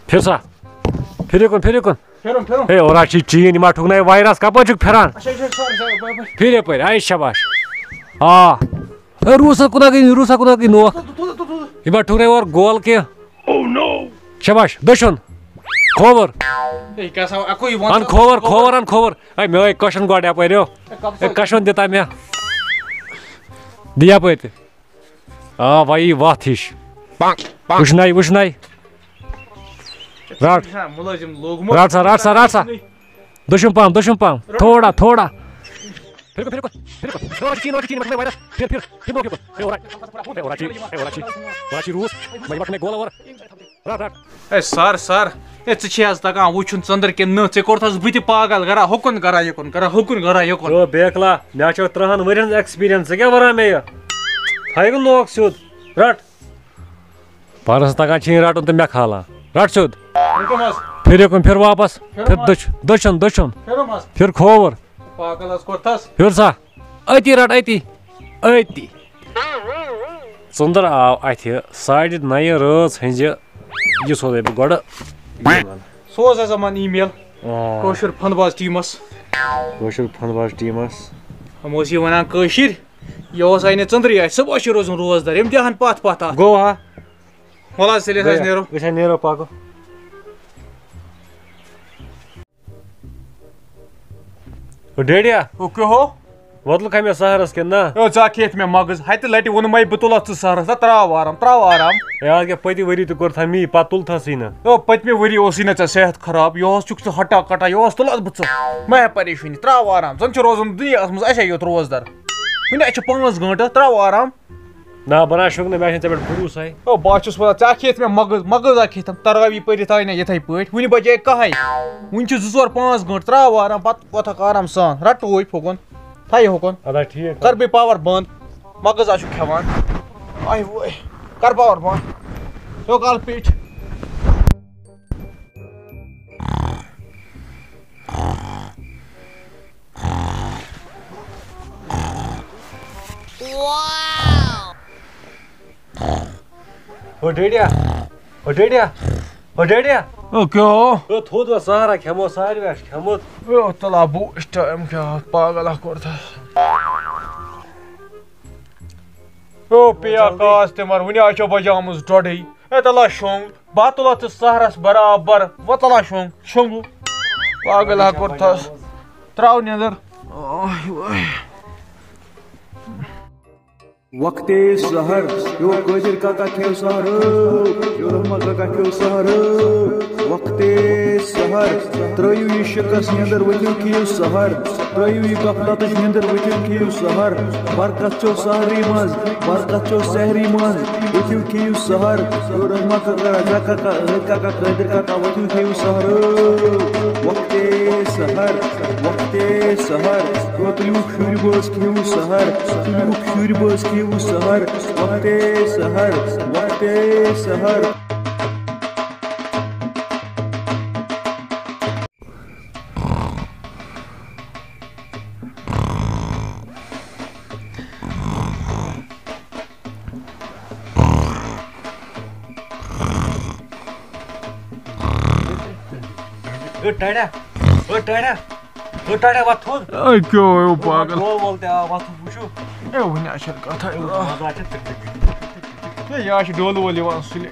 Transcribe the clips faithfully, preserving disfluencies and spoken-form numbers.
پھر سا۔ پھر یکُن، پھر یکُن۔ پھرُن، پھرُن۔ ہے، اورا چھی چین، یہِ ما ٹھُکنایہِ وایرس، کپٲرۍ چھُکھ پھران؟ اچھا، اچھا، sorry، sorry، بہٕ، بہٕ۔ پھر یپٲرۍ، اے شاباش۔ آ۔ ہے، روٗسا کُناگٕے، روٗسا کُناگٕے نوکھ۔ تُل، تُل، تُل، تُل۔ یہِ ما ٹھُکنایہِ اورٕ گول کینٛہہ؟ شاباش، دٔچھُن۔ کھووُر۔ ہے، یہِ کیٛاہ سا، اکُے وَن اَن سا۔ کھووُر، کھووُر، اَن کھووُر۔ ہے، مےٚ ہٲے کۄشَن گۄڈٕ یپٲرۍ، ہیو۔ ہے، کَپ ہے، سا۔ کَشَن دِ تَمہِ۔ دِ یپٲرۍ تہِ۔ آ، وۄنۍ یی وَتھ ہِش۔ وٕچھنَے، وٕچھنَے۔ رَٹ۔ مُلٲزِم لوگمُت۔ رَٹ سا، رَٹ سا، رَٹ سا۔ دٔچھُن پَہَم، دٔچھُن پَہَم۔ تھوڑا، تھوڑا۔ پھِر کُن، پھِر کُن، پھِر کُن۔ یورٕ چھِ چیٖن، یورٕ چھِ چیٖن، یِمَن چھِ وایرَس۔ پھِر، پھِر، پھِر برونٛہہ، پھِر برونٛہہ۔ ہے، اورٕ۔ ہے، اورٕ چھِ، ہے، اورٕ چھِ۔ اورٕ چھِ روٗس۔ وۄنۍ یِمَن چھُنہٕ گولہٕ وورٕ۔ رَٹ، رَٹ۔ ہے سر، سر، ہے ژٕ چھے حظ تگان وٕچھُن ژٔنٛدٕر کِنہٕ نہٕ؟ ژےٚ کوٚرتھ حظ بہٕ تہِ پاگل، گرا ہُکُن، گرا یُکُن، گرا ہُکُن، گرا یُکُن۔ او بیکلا، مےٚ چھو ترٛہَن ؤرین experience، ژٕ کیٛاہ وران مےٚ یہِ؟ تھایہِ گُن لوک سیوٚد، رٹ۔ پانس تگان چھِی رٹُن تہٕ مےٚ کھالان۔ رٹ سیوٚد۔ یُکُن حظ۔ پھر یُکُن، پھر واپس۔ پھر پھر واپس۔ دٔچھ-، دٔچھُن، دٔچھُن۔ پھر حظ۔ پھر کھووُر۔ پاگل حظ کوٚرتھس۔ پھر سا۔ أتی رٹ، أتی۔ أتی۔ ژٔنٛدٕر آو اَتھِ ساڑِ نَیہِ رٲژ ہٕنٛزِ۔ یہِ سوزَے بہٕ گۄڈٕ یِمَن۔ سوز حظ یِمَن email۔ آ۔ کٲشُر فن باز ٹیٖمَس۔ کٲشُر فن باز ٹیٖمَس۔ یِم اوس یہِ وَنان کٲشِر، یہِ اوس اَنہِ ژٔنٛدٕرٕے اَسہِ، صُبحَس چھُ روزُن روزدار، یِم دِہَن پَتھ پَتھ اَتھ۔ گوٚو ہا؟ وَلہٕ حظ، تیٚلہِ أسۍ گٔیہ۔ نیرو۔ أسۍ ہا نیرو پَکو۔ او ڈیڈیا۔ او کیٛاہ ہو؟ وۄتلُکھ ہا مےٚ سحرس کِنہٕ نہ؟ او ژےٚ کھیٚتھ مےٚ مغٕز۔ ہتہِ لٹہِ ووٚنمَے بہٕ تُلتھ ژٕ سحرس، تہ ترٛاو آرام، ترٛاو آرام۔ ہے، از کیٛاہ پٔتہِ ؤری تہِ کوٚرتھ ہا مے، پتہٕ تُلتھسٕے نہٕ۔ او پٔتمہِ ؤری اوسُے نہ ژےٚ صحت خراب، یہِ اوس چھُکھ ژٕ ہٹا کٹا، یہِ اوس تُلتھ بہٕ ژٕ۔ مہ ہےٚ پریشٲنی، ترٛاو آرام۔ زن چھُ روزُن دُنیاہس منٛز اَسے یوت روزدر۔ وُنہِ اَسہِ چھِ پانٛژھ گٲنٛٹہٕ، ترٛاو آرام۔ نہ، بہٕ نہ شۄنٛگہٕ نہٕ، مےٚ چھُنہٕ ژےٚ پٮ۪ٹھ بھروسَے۔ او، بہٕ ہا چھُس وَنان، ژےٚ ہا کھیٚیَتھ مےٚ مَغٕز، مَغٕز ہا کھیٚیَتھ تَراوی پٔرِتھ آے نہ یِتھَے پٲٹھۍ۔ وُنہِ بجے کَہَے۔ وُنہِ چھِ زٕ ژور پانٛژھ گٲنٛٹہٕ، ترٛاو آرام، پَتہٕ وۄتھَکھ آرام سان۔ رَٹہٕ ٹوپۍ ہُکُن، تھایہِ ہُکُن۔ اَدا ٹھیٖک۔ کَر بیٚیہِ پاوَر بنٛد، مَغٕز ہا چھُکھ کھٮ۪وان۔ آے وٲے، کَر پاوَر بنٛد۔ ہیوٚک اَلہٕ پیٖٹۍ۔ او ڈیڈیا، او ڈیڈیا، او ڈیڈیا۔ او کیٛاہ ہو؟ او تھوٚد وۄنۍ سہارا کھٮ۪مو، ساروی آسہِ کھٮ۪مُت۔ او تلا بوٗسٹ ٹایم کیٛاہ پاگل اکھ کوٚر تھا۔ او پیا کاس تِمر، وُنہِ آسیو بجے آمٕژ ڈۄڈٕے۔ ہے تلا شۄنٛگ، بہٕ ہا تُلتھ ژٕ سحرس برابر۔ وۄنۍ تلا شۄنٛگ، شۄنٛگُو۔ پاگل ہا کوٚر تھس۔ ترٛاو نیٚنٛدٕر۔ آے وٲے۔ وقتے سحر، یو قٲدر کاکا کھیو سحر، یو رحمان کاکا کھیو سحر۔ وقتے سحر، ترٛٲیِو یہِ شِکس نیٚنٛدٕر، ؤتھِو کھیٚیِو سحر۔ ترٛٲیِو یہِ غفلتٕچ نیٚنٛدٕر، ؤتھِو کھیٚیِو سحر۔ برکت چھو سحرٕے منٛز، برکت چھو سحرٕے منٛز۔ ؤتھِو کھیٚیِو سحر۔ یور رحمان کاکا، رضا کاکا، عٲدۍ کاکا، قٲدر کاکا، ؤتھِو کھیٚیِو سحر۔ وقتے سحر، وقتے سحر۔ یور تُلِو شُرۍ بٲژ کھیٚیِو سحر۔ تُلِو شُرۍ بٲژ کھیٚیِو سحر۔ وقتے سحر، وقتے سحر۔ او ٹاٹا، او ٹاٹا، او ٹاٹا، وۄتھ تھوٚد۔ اے کیٛاہ ہو پاگل۔ ڈول وول تہِ آو، وۄتھ تھوٚد وٕچھِو۔ اے وٕنہِ آسہِ کَتھا۔ مَزٕ آسہِ۔ ہے، یہِ آسہِ ڈولہٕ وول یِوان سُلہِ۔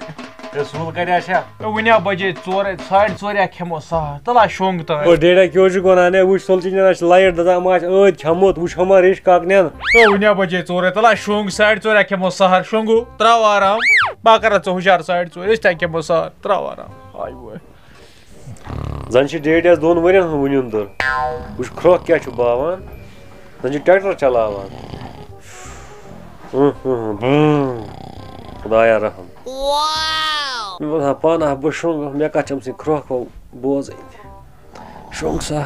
ہے، سُل کَتہِ آسہِ ہا؟ ہے، وٕنہِ ہا بجے ژورے، ساڑِ ژورِ ہا کھٮ۪مو سحر۔ تَلہٕ ہا شۄنٛگ تام۔ او ڈیڈا، کیٛاہ چھُکھ وَنان؟ ہے، وٕچھ، سُلچہِ نیران چھِ لایٹ دَزان، یِم آسہِ ٲدۍ کھٮ۪مُت، وٕچھ، ہُم ما ریٚچھ کَک نِن۔ ہے، وٕنہِ ہا بجے ژورے، تَلہٕ ہا شۄنٛگ، ساڑِ ژورِ ہا کھٮ۪مو سحر، شۄنٛگو، ترٛاو آرام۔ بہٕ ہا کَرٕ ژٕ ہُشار ساڑِ ژورِ، أسۍ تہِ ہا کھٮ۪مو سحر، ترٛاو آرام۔ آے وٲے۔ زَن چھِ ڈیڈیَس دۄن ؤرِین ہُنٛد وٕنیُن دوٚر۔ وٕچھ، کھرٛۄکھ کیٛاہ چھُ باوان۔ زَن چھُ ٹریکٹر چلاوان۔ اۭں، اۭں، بۭں۔ خدایا رحم۔ مےٚ ووٚن ہا پانہٕ ہا، بہٕ شۄنٛگہٕ، مےٚ کَتھ چھِ أمۍ سٕنٛدۍ کھرٛۄکھ بوزٕنۍ۔ شۄنٛگ سا۔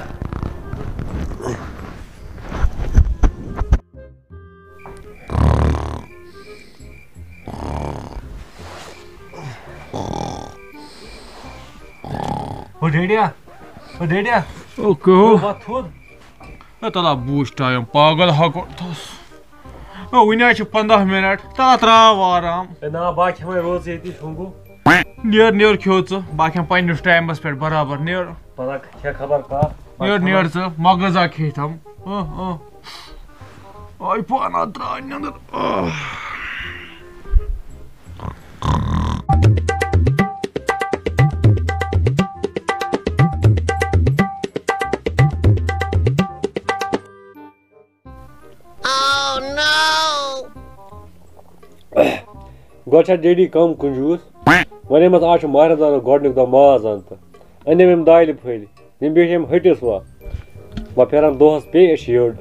ہو ڈیڈیا، ہو ڈیڈیا۔ او کہو۔ وۄتھ تھوٚد۔ ہے تَلہ بوٗسٹ ٹایم، پاگل ہا کوٚرتھَس۔ ہے وٕنہِ حظ چھِ پنٛداہ مِنٹ، تَلہ ترٛاو آرام۔ ہے نا، بہٕ ہا کھٮ۪مَے روزٕ ییٚتی شۄنٛگُو۔ نیر، نیر کھیو ژٕ، بہٕ کھٮ۪مہٕ پننِس ٹایمس پٮ۪ٹھ برابر، نیر۔ پتہ کھے خبر کتھ۔ نیر، نیر ژٕ، مغز اکھ کھیٚیہِ تھم۔ اۭں، اۭں۔ آے پانا ترٛاو نیٚنٛدٕر۔ آہ۔ گۄڈٕ چھا ڈیڈی کم کنجوٗس؟ وۄنۍ أمِس آز چھُ ماہِ رمضانُک گۄڈٕنیُک دۄہ ماز اَنہٕ تہٕ أنِم أمۍ دالہِ پھٔلۍ۔ یِم بیٖٹھۍ أمۍ ۂٹِس وۄنۍ۔ وۄنۍ پھیران دۄہس پیٚیہِ أسۍ یٔڈ۔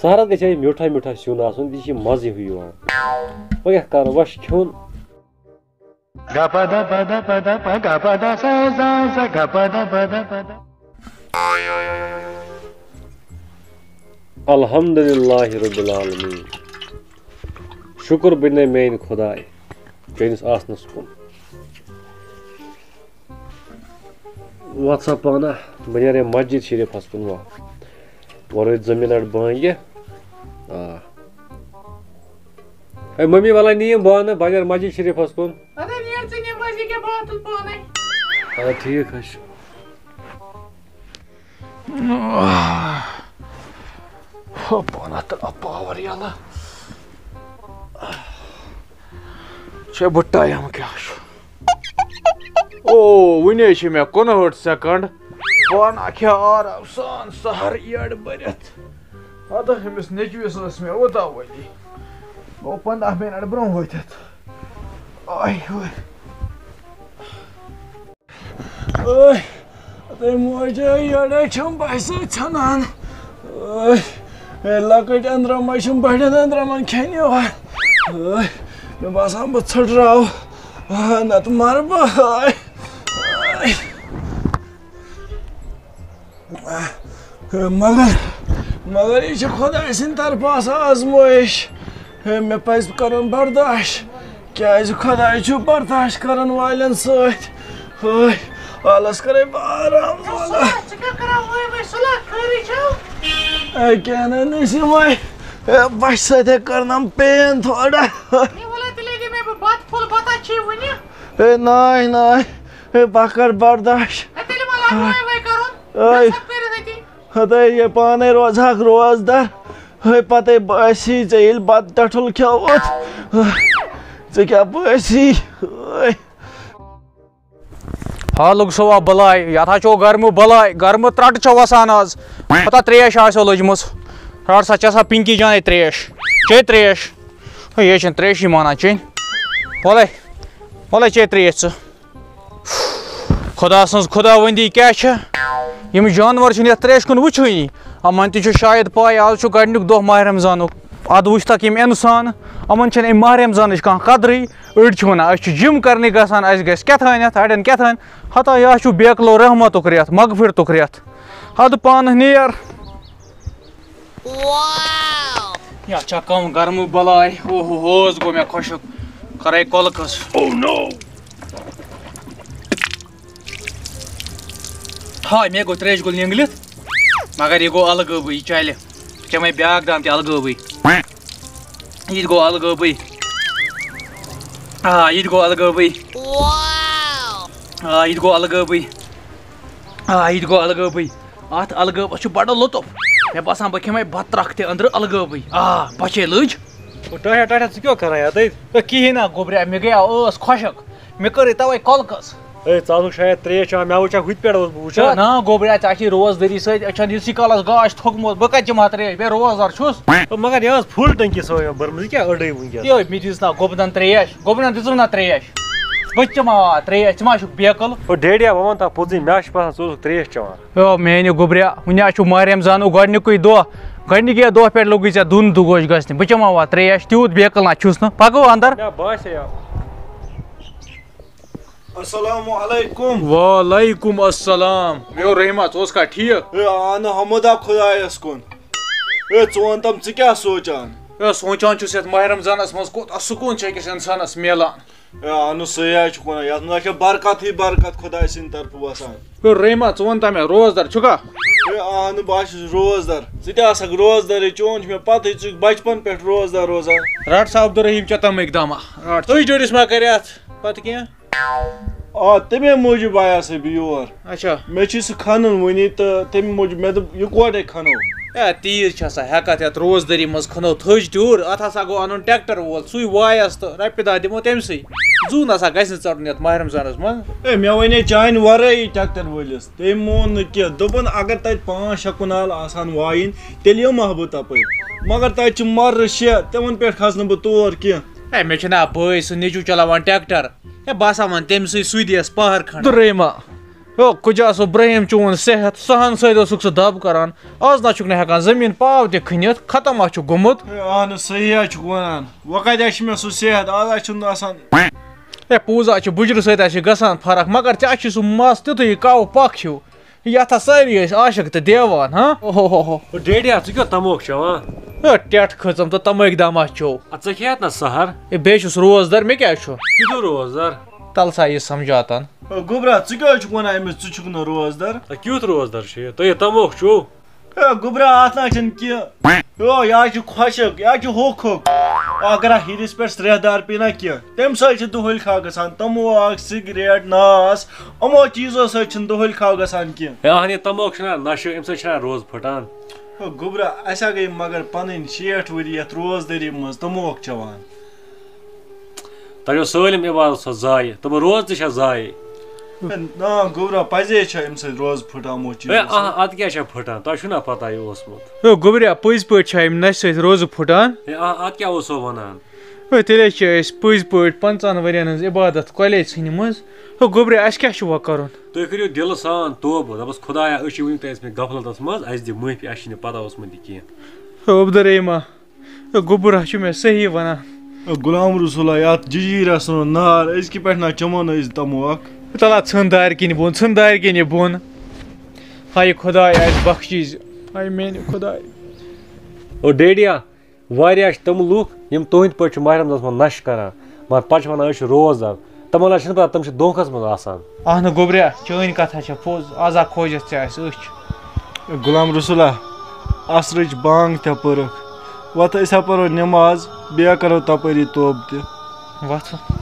سحرس گژھِ ہے میوٗٹھا میوٗٹھا سیُن آسُن، یہِ چھِ مزٕ ہیوٗ یِوان۔ وۄنۍ کیٛاہ کرو، وۄنۍ چھُ کھیوٚن۔ گپا دپا دپا دپا گپا دسا سا سا گپا دپا دپا دپا۔ الحمدللہ رب العالمین۔ شکر بنے میانہِ خداے چٲنِس آسنس کُن۔ وَتھ سا پانہ، بہٕ نیرٕ مسجد شریٖفَس کُن وۄنۍ۔ وۄنۍ روزِ زٕ منٹ بانگہِ۔ آ۔ ہے ممی، وَلَے نِیِم بانہٕ، بہٕ نیرٕ مسجد شریٖفَس کُن۔ اَدٕ نیر ژٕ نِمہٕ بہٕ یہِ کیٛاہ بانہٕ تُل پانَے۔ اَدٕ ٹھیٖک حظ چھُ۔ ہو، پانہ تہٕ آو پاور یلہٕ۔ چھے بہٕ ٹایم کیٛاہ چھُ؟ او، وُنے چھِ مےٚ کُنہٲٹھ سیکنڈ۔ پانہ کھےٚ آرام سان سحر یٔڈ بٔرِتھ۔ اَدٕ أمِس نیٚچوِس ٲس مےٚ اُتاوٕلی۔ گوٚو پنٛداہ منٹ برٛونٛہہ ؤتھِتھ۔ آے ہیوٚر۔ اوے، اتے موجے یڑے چھم باسہِ سۭتۍ ژھنان۔ اوے، اے لۄکٕٹۍ أنٛدرم چھم بڑٮ۪ن أنٛدرمن کھٮ۪نہِ یِوان۔ اوے، مےٚ باسان بہٕ ژھٕٹراو۔ آ، نتہٕ مرٕ بہٕ۔ اوے، اوے۔ مگر، مگر یہِ چھِ خۄداے سٕنٛدِ طرفہٕ آسان آزمٲیِش۔ ہے، مےٚ پَزِ کَرُن برداش، کیٛازِ خۄداے چھُ برداش کَرَن والٮ۪ن سۭتۍ۔ ہے، آلَس کَرَے بہٕ آرام۔ ژٕ کیٛاہ کران وٲے وٲے صُلح؟ خٲرٕے چھَو؟ ہے، کینٛہہ نہٕ نسیٖم وٲے۔ ہے، بَچھِ سۭتۍ کَرنَم پین تھوڑا۔ ہے، وَلہٕ تیٚلے دِ مےٚ بہٕ بَتہٕ پھوٚل، بَتہٕ چھِ وُنہِ۔ ہے، ناے، ناے۔ ہے، بہٕ کَرٕ برداش۔ ہے، تیٚلہِ وَلہٕ وٲے وٲے کَرُن۔ ہے۔ نصب کٔرِتھ أتی۔ ہتے یہِ پانے روزہکھ روزدار۔ ہے پتے باسی ژےٚ ییٚلہِ بتہٕ ٹٹھُل کھیوٚوُتھ۔ ژےٚ کیٛاہ باسی؟ ہے۔ ہا لوٚگ سا وا بلاے، یتھ ہا چھو گرمہٕ بلاے، گرمہٕ ترٛٹہٕ چھو وسان آز۔ پتہ تریش آسیو لٔجمٕژ۔ رٹ سا، چےٚ سا پِنکی جانے تریش۔ چے تریش۔ ہے، یے چھنہٕ تریشی مانان چیٚنۍ۔ وَلے، وَلے چے تریش ژٕ۔ خدا سٕنٛز خداوندی کیٛاہ چھےٚ؟ یِم جانور چھِنہٕ یَتھ ترٛیشہِ کُن وٕچھٲنی۔ یِمَن تہِ چھُ شاید پَے، آز چھُ گۄڈٕنیُک دۄہ ماہِ رمضانُک۔ اَدٕ وٕچھتَکھ یِم اِنسان، یِمَن چھَنہٕ اَمہِ ماہِ رمضانٕچ کانٛہہ قدرٕے۔ أڑۍ چھِ وَنان، أسۍ چھِ جِم کَرنہِ گژھان، اَسہِ گژھِ کیٛاہ تھانٮ۪تھ، اَڑٮ۪ن کیٛاہ تھانۍ۔ ہتا یہِ ہا چھُ بیکلو رحمتُک رٮ۪تھ، مغفرتُک رٮ۪تھ۔ اَدٕ پانہٕ نیر۔ یا چھا کم گرمہٕ بلاے؟ اوہ ہو، حظ گوٚو مےٚ خۄشک۔ کرے کۄلہٕ کس۔ Oh no! ہاے، مےٚ گوٚو تریش گوٚل نینگلِتھ۔ مگر یہِ گوٚو الگٲبٕے، یہِ چلہِ۔ بہٕ چمے بیاکھ دام تہِ الگٲبٕے۔ یہِ تہِ گوٚو الگٲبٕے۔ آ، یہِ تہِ گوٚو الگٲبٕے۔ آ، یہِ تہِ گوٚو الگٲبٕے۔ آ، یہِ تہِ گوٚو الگٲبٕے۔ اتھ الگٲبس چھُ بڑٕ لطف۔ مےٚ باسان، بہٕ کھٮ۪مے بتہٕ ترکھ تہِ أنٛدرٕ الگٲبٕے۔ آ، بۄچھے لٔج۔ او، ٹاٹھا، ٹاٹھا، ژٕ کیٛاہ کران یتھ أتھۍ؟ ہے، کِہیٖنۍ نا، گوٚبریا، مےٚ گٔیاو ٲس خۄشک۔ مےٚ کٔر یہِ توے کۄلہٕ کٔژ۔ ہے، ژٕ آسُکھ شاید تریش چٮ۪وان، مےٚ وٕچھا ہُتہِ پٮ۪ٹھ اوسُس بہٕ وٕچھان۔ ہے، نا، گوٚبریا، ژےٚ چھے روزدٔری سۭتۍ أچھن یُتھُے کالس گاش تھوٚکمُت، بہٕ کتہِ چٮ۪مہٕ ہا تریش؟ بے روزدار چھُس۔ ہے، مگر یہِ ٲس full ٹنکی سۄے بٔرمٕژ، یہِ کیٛاہ أڑٕے وٕنکیٚس؟ یہِ، مےٚ دِژ نا گوٚبنن تریش، گوٚبنن دِژٕم نا تریش۔ بہٕ تہِ چٮ۪مہٕ ہا تریش، ژٕ ما چھُکھ بیکل؟ او ڈیڈیا، بہٕ وَنہٕ تۄہہِ پوٚزُے، مےٚ چھُ باسان ژٕ اوسُکھ تریش چٮ۪وان۔ او میانہِ گوٚبریا، وُنہِ ہا چھُ ماہِ رمضانُک گۄڈٕنیُکُے دۄہ۔ گۄڈٕنِکے دۄہ پٮ۪ٹھ لوٚگُے ژےٚ دُن دُگوش گژھنہِ۔ بہٕ چٮ۪مہٕ ہا وۄنۍ تریش، تیوٗت بیکل نہ چھُس نہٕ۔ پکو اندر۔ مےٚ باسیو۔ السلام علیکم۔ وعلیکم السلام۔ مےٚ اوس رحمت، ژٕ اوسکھا ٹھیٖک؟ ہے، اہن حمد ہا خدایس کُن۔ ہے، ژٕ وَن تم، ژٕ کیٛاہ سونٛچان؟ ہے، سونٛچان چھُس یتھ ماہِ رمضانس منٛز کوٗتاہ سکوٗن چھُ أکِس انسانس میلان۔ ہے، اہن سُے ہا چھُ وَنان، یتھ منٛز ہا چھےٚ برکتٕے برکت خدایہِ سٕنٛدِ طرفہٕ وسان۔ ہے، رحمت، ژٕ وَن تہ مےٚ، روزدر چھُکھا؟ ہے، اہن بہٕ ہا چھُس روزدر۔ ژٕ تہِ آسکھ روزدرٕے، چون چھُ مےٚ پتہٕے، ژٕ چھُکھ بچپن پٮ۪ٹھ روزدر روزان۔ رٹ سا عبدالرحیم چتم اقدامہ، رٹ۔ تُہۍ جوڑِس ما کریتھ؟ پتہٕ کینٛہہ؟ آ، تَمے موٗجوٗب آیاسَے بہٕ یور۔ اچھا۔ مےٚ چھُ سُہ کھنُن وُنی، تہٕ تَمہِ موٗجوٗب مےٚ دوٚپ، یِکوَٹَے کھنو۔ اے، تیٖژ چھےٚ سا ہٮ۪کَتھ یَتھ روزدٲری منٛز کھنو تھٔج ٹیوٗر؟ اَتھ ہسا گوٚو اَنُن ٹریکٹر وول، سُے وایَس تہٕ رۄپیہِ دَہ دِمو تٔمۍ سٕے۔ زوٗ نہ سا گژھِ نہٕ ژَٹُن یَتھ ماہِ رمضانَس منٛز۔ اے، مےٚ وَنے چانہِ وَرٲیی ٹریکٹر وٲلِس، تٔمۍ مون نہٕ کینٛہہ۔ دوٚپُن، اگر تَتہِ پانٛژھ شےٚ کنال آسہٕ ہَن وایِنۍ، تیٚلہِ یِمہٕ ہا بہٕ تَپٲرۍ۔ مگر تَتہِ چھِ مَررٕ شےٚ، تِمَن پٮ۪ٹھ کھسہٕ نہٕ بہٕ تور کینٛہہ۔ اے، مےٚ چھُنہ بٲے سُہ نیٚچوٗ چلاوان ٹریکٹر۔ ہے، بہٕ ہسا وَنہٕ تٔمۍ سٕے، سُے دِیَس پَہر کھنٛڈ۔ درٛیمہ۔ ہیو، کُجا سُہ برہم چون صحت، سُہن سۭتۍ اوسُکھ ژٕ دَب کران۔ آز نہ چھُکھ نہٕ ہٮ۪کان زٔمیٖن پاو تہِ کھٔنِتھ، ختم ہا چھُ گوٚمُت۔ ہے، اہن حظ، صحیح حظ چھُکھ وَنان۔ وۄنۍ کَتہِ حظ چھُ مےٚ سُہ صحت؟ آز حظ چھُنہٕ آسان۔ ہے، پوٗزا چھُ بُجرٕ سۭتۍ حظ چھِ گژھان فرق، مگر ژےٚ چھُے سُہ مَس تیُتھُے یہِ کاوٕ پَکھ ہیوٗ۔ یَتھ ہا سٲری ٲسۍ عاشق تہٕ دیوان، ہاں؟ اوہو ہو ہو۔ او ڈیڈیا، ژٕ کیٛاہ تموکھ چٮ۪وان؟ ہے، ٹٮ۪ٹھ کھٔژٕم تہٕ تمٲکۍ دام ہا چیوٚو۔ اَدٕ ژٕ کھیٚیَتھ نا سحر؟ ہے، بیٚیہِ چھُس روزدار، مےٚ کیٛاہ چھُ؟ کیُتھ روزدار؟ تَلہٕ سا یہِ سمجھاتن۔ او گوٚبرا، ژٕ کیٛاہ چھُکھ وَنان أمِس، ژٕ چھُکھ نہٕ روزدار؟ اَدٕ کیُتھ روزدار چھُ یہِ؟ تۄہہِ یہِ تموکھ چیوٚو؟ ہے گوٚبرا، اَتھ نہ چھُنہٕ کینٛہہ۔ او، یہِ حظ چھُ خۄشک، یہِ حظ چھُ ہوٚکھ ہوٚکھ۔ اگر اَتھ ہیٖرِس پٮ۪ٹھ سرٛیٚہہ دار پیٚیہِ نا کینٛہہ، تَمہِ سۭتۍ چھِ دُہٕلۍ کھاو گژھان۔ تموکھ، سِگریٹ، ناس، یِمو چیٖزو سۭتۍ چھِنہٕ دُہٕلۍ کھاو گژھان کینٛہہ۔ ہے، اہنہِ تموکھ چھُنہ نشہٕ، اَمہِ سۭتۍ چھُنہ روزٕ پھٕٹان۔ او گوٚبرا، اَسہِ ہا گٔے مگر پَنٕنۍ شیٹھ ؤری یَتھ روزدٲری منٛز تموکھ چٮ۪وان۔ تۄہہِ چھو سٲلِم عبادت سۄ ضایع، تِمن روزٕ تہِ چھےٚ ضایع۔ ہے، نا گوٚبرا، پَزے چھےٚ اَمہِ سۭتۍ روزٕ پھٕٹان یِمو چیٖزو ہے، سۭتۍ۔ آ، اَدٕ کیٛاہ چھےٚ پھٕٹان؟ تۄہہِ چھُو نا پَتہ یہِ اوسمُت؟ ہے گوٚبرا، پٔزۍ پٲٹھۍ چھا اَمہِ نشہِ سۭتۍ روزٕ پھٕٹان؟ ہے، آ، اَدٕ کیٛاہ اوسو وَنان؟ ہے، تیٚلے چھِ أسۍ پٔزۍ پٲٹھۍ پنٛژاہَن ؤرِین ہٕنٛز عبادت کۄلے ژھٕنِمٕژ۔ ہے گوٚبرا، اَسہِ کیٛاہ چھُ وۄنۍ کَرُن؟ تُہۍ کٔرِو دِلہٕ سان توبہٕ، دَپَس، خۄدایا، أسۍ چھِ وٕنیُک تام ٲسمٕتۍ غفلتَس منٛز، اَسہِ دِ معٲفی، اَسہِ چھِنہٕ پَتہ اوسمُت یہِ کینٛہہ۔ ہے عبدالرحیٖما، ہے گوٚبرا چھُ مےٚ صحیح وَنان۔ ہے غلام رسولا، یَتھ جِجیٖرَس ژھٕنُن نار، أزکہِ پٮ۪ٹھ نہ چَمو نہٕ أسۍ تموکھ۔ تَلہ ژھٕن دارِ کِنۍ بۄن، ژھٕن دارِ کِنۍ بۄن۔ ہاے خۄداے، اَسہِ بخشی زِ، ہاے میٛانہِ خۄداے۔ او ڈیڈیا، واریاہ چھِ تِم لُکھ، یِم تُہٕنٛدۍ پٲٹھۍ چھِ ماہِ رمضانَس منٛز نَشہٕ کَران، مگر پَتہٕ چھِ وَنان، أسۍ چھِ روزدار۔ تِمَن حظ چھِنہٕ پَتہ، تِم چھِ دھوکَس منٛز آسان۔ اَہنہٕ گوٚبریا، چٲنۍ کَتھ حظ چھےٚ پوٚز، آز ہا کھوجَتھ ژےٚ اَسہِ أچھ۔ غلام رسولا، عصرٕچ بانگ تہِ پٔرٕکھ، وۄتھ أسۍ ہا پَرو نٮ۪ماز، بیٚیہِ ہا کَرو تَپٲری توبہٕ تہِ۔ وۄتھ۔